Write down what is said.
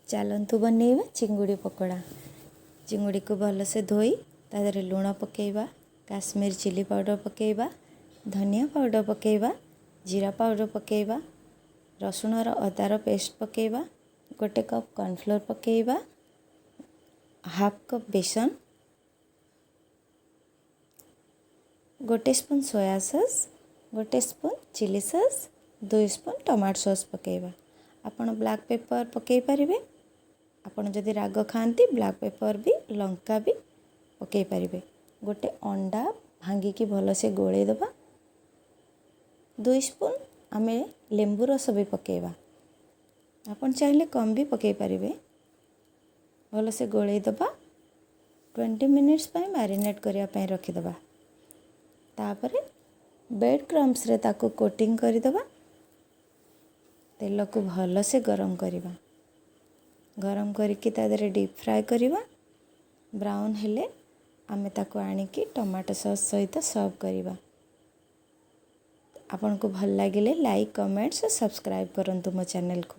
ଚାଲନ୍ତୁ ବନେଇବା ଚିଙ୍ଗୁଡ଼ି ପକୋଡ଼ା। ଚିଙ୍ଗୁଡ଼ିକୁ ଭଲସେ ଧୋଇ ତା ଦେହରେ ଲୁଣ ପକାଇବା, କାଶ୍ମୀର ଚିଲି ପାଉଡ଼ର ପକାଇବା, ଧନିଆ ପାଉଡ଼ର ପକାଇବା, ଜିରା ପାଉଡ଼ର ପକାଇବା, ରସୁଣର ଅଦାର ପେଷ୍ଟ ପକାଇବା, 1 କପ୍ କର୍ଣ୍ଣଫ୍ଲୋର୍ ପକାଇବା, ହାଫ୍ କପ୍ ବେସନ, 1 spoon soya sauce, 1 spoon chilli sauce, 2 spoon tomato sauce ପକାଇବା। ଆପଣ ବ୍ଲାକ୍ ପେପର୍ ପକାଇ ପାରିବେ। ଆପଣ ଯଦି ରାଗ ଖାଆନ୍ତି, ବ୍ଲାକ୍ ପେପର୍ ବି, ଲଙ୍କା ବି ପକାଇ ପାରିବେ। ଗୋଟେ ଅଣ୍ଡା ଭାଙ୍ଗିକି ଭଲସେ ଗୋଳେଇ ଦେବା। 2 ସ୍ପୁନ୍ ଆମେ ଲେମ୍ବୁ ରସ ବି ପକାଇବା। ଆପଣ ଚାହିଁଲେ କମ୍ ବି ପକାଇ ପାରିବେ। ଭଲସେ ଗୋଳେଇ ଦେବା। 20 ମିନିଟ୍ସ ପାଇଁ ମ୍ୟାରିନେଟ୍ କରିବା ପାଇଁ ରଖିଦେବା। ତାପରେ ବେଡ଼୍ କ୍ରମ୍ସରେ ତାକୁ କୋଟିଂ କରିଦେବା। ତେଲକୁ ଭଲସେ ଗରମ କରିବା। ଗରମ କରିକି ତା ଦେହରେ ଡିପ୍ ଫ୍ରାଏ କରିବା। ବ୍ରାଉନ୍ ହେଲେ ଆମେ ତାକୁ ଆଣିକି ଟମାଟୋ ସସ୍ ସହିତ ସର୍ଭ କରିବା। ଆପଣଙ୍କୁ ଭଲ ଲାଗିଲେ ଲାଇକ୍, କମେଣ୍ଟସ୍ ଓ ସବସ୍କ୍ରାଇବ୍ କରନ୍ତୁ ମୋ ଚ୍ୟାନେଲକୁ।